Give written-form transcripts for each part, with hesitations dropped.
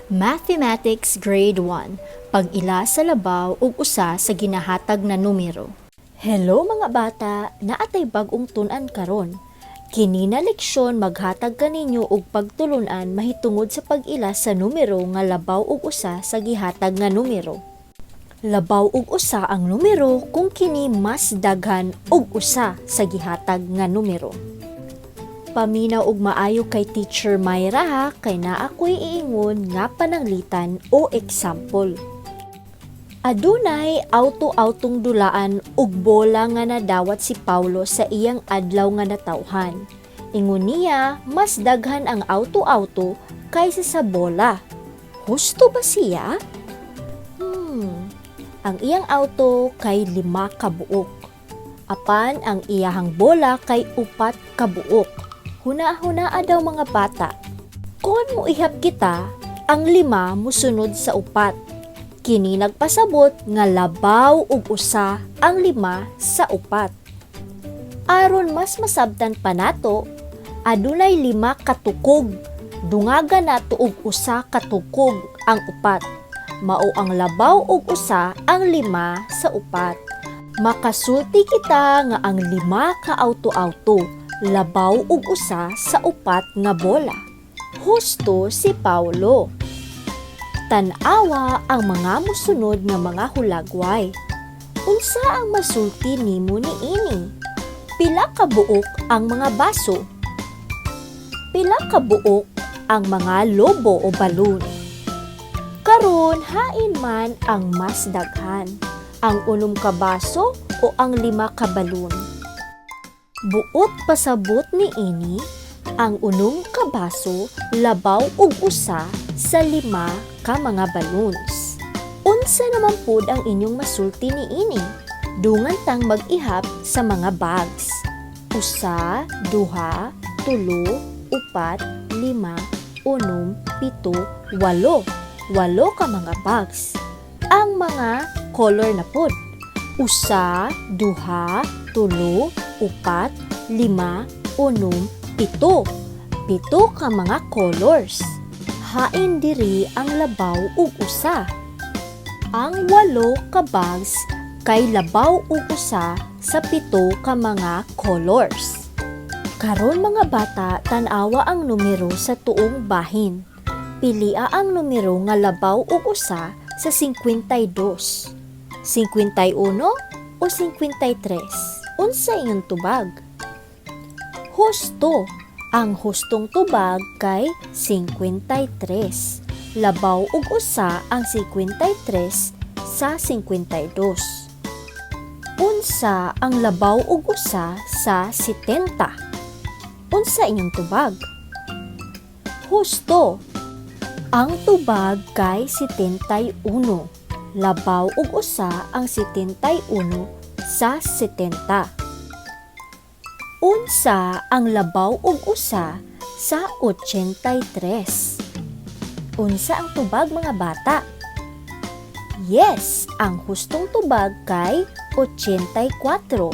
Mathematics Grade 1. Pag-ila sa labaw ug usa sa ginahatag na numero. Hello, mga bata, naa tay bag-ong tun-an karon. Kini na leksyon maghatag kaninyo og pagtulunan mahitungod sa pag-ila sa numero nga labaw og usa sa gihatag nga numero. Labaw og usa ang numero kung kini mas daghan og usa sa gihatag nga numero. Paminaw og maayo kay Teacher Myra ha, kay naa ko'y iingon nga pananglitan o example. Adunay auto-autong dulaan ug bola nga nadawat si Paulo sa iyang adlaw nga natawhan. Ingon niya, mas daghan ang auto-auto kaysa sa bola. Husto ba siya? Ang iyang auto kay 5 ka buok. Apan ang iyahang bola kay 4 ka buok. Huna-hunaa daw, mga bata. Kung moihap kita, ang 5 musunod sa 4. Kini nagpasabot nga labaw og 1 ang 5 sa 4. Aron mas masabtan pa nato, adunay 5 katukog. Dungaga nato og 1 ka tukog ang 4. Mao ang labaw og 1 ang 5 sa 4. Makasulti kita nga ang 5 ka auto-auto labaw og 1 sa 4 nga bola. Husto si Paulo. Tan-awa ang mga musunod nga mga hulagway. Unsa ang masulti nimo niini? Pila ka buok ang mga baso? Pila ka buok ang mga lobo o balloon? Karon, hain man ang mas daghan? Ang 6 ka baso o ang 5 ka balloon? Buot pasabot niini, ang 6 ka baso labaw og 1 sa 5 ka mga balloons. Unsa naman pud ang inyong masulti niini? Dungan tang mag-ihap sa mga bags. 1, 2, 3, 4, 5, 6, 7, 8. 8 ka mga bags. Ang mga color na pud. 1, 2, 3, 4, 5, 6, 7. 7 ka mga colors. Hain diri ang labaw ug 1? Ang 8 ka bags kay labaw ug 1 sa 7 ka mga colors. Karon, mga bata, tan-awa ang numero sa tuong bahin. Pilia ang numero nga labaw og 1 sa 52. 51 o 53? Unsa inyong tubag? Husto. Ang hustong tubag kay 53. Labaw og 1 ang 53 sa 52. Unsa ang labaw og 1 sa 70? Unsa inyong tubag? Husto. Ang tubag kay 71. Labaw og 1 ang 71 sa 70. Unsa ang labaw og 1 sa 83? Unsa ang tubag, mga bata? Yes, ang hustong tubag kay 84.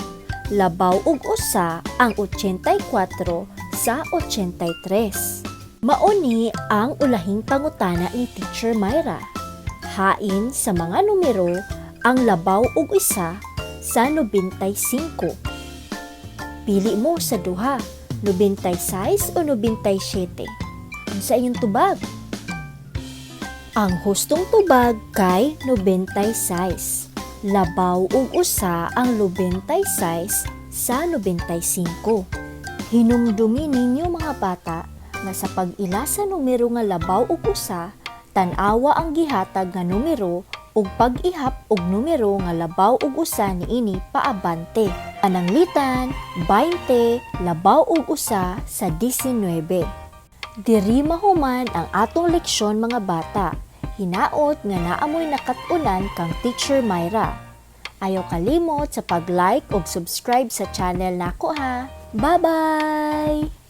Labaw og 1 ang 84 sa 83. Mao ni ang ulahing pangutana ni Teacher Myra. Hain sa mga numero ang labaw og 1 sa 95? Pili mo sa duha, 96 o 97. Unsa inyong tubag? Ang hustong tubag kay 96. Labaw og 1 ang 96 sa 95. Hinumdumi ninyo, mga bata, nga sa pag-ila sa numero nga labaw og 1, tan-awa ang gihatag nga numero ug pag-ihap og numero nga labaw og 1 niini paabante. Pananglitan, 20 labaw og 1 sa 19. Diri mahuman ang atong leksyon, mga bata. Hinaot nga naa moy nakat-unan kang Teacher Myra. Ayaw kalimot sa pag-like ug subscribe sa channel nako ha. Bye-bye!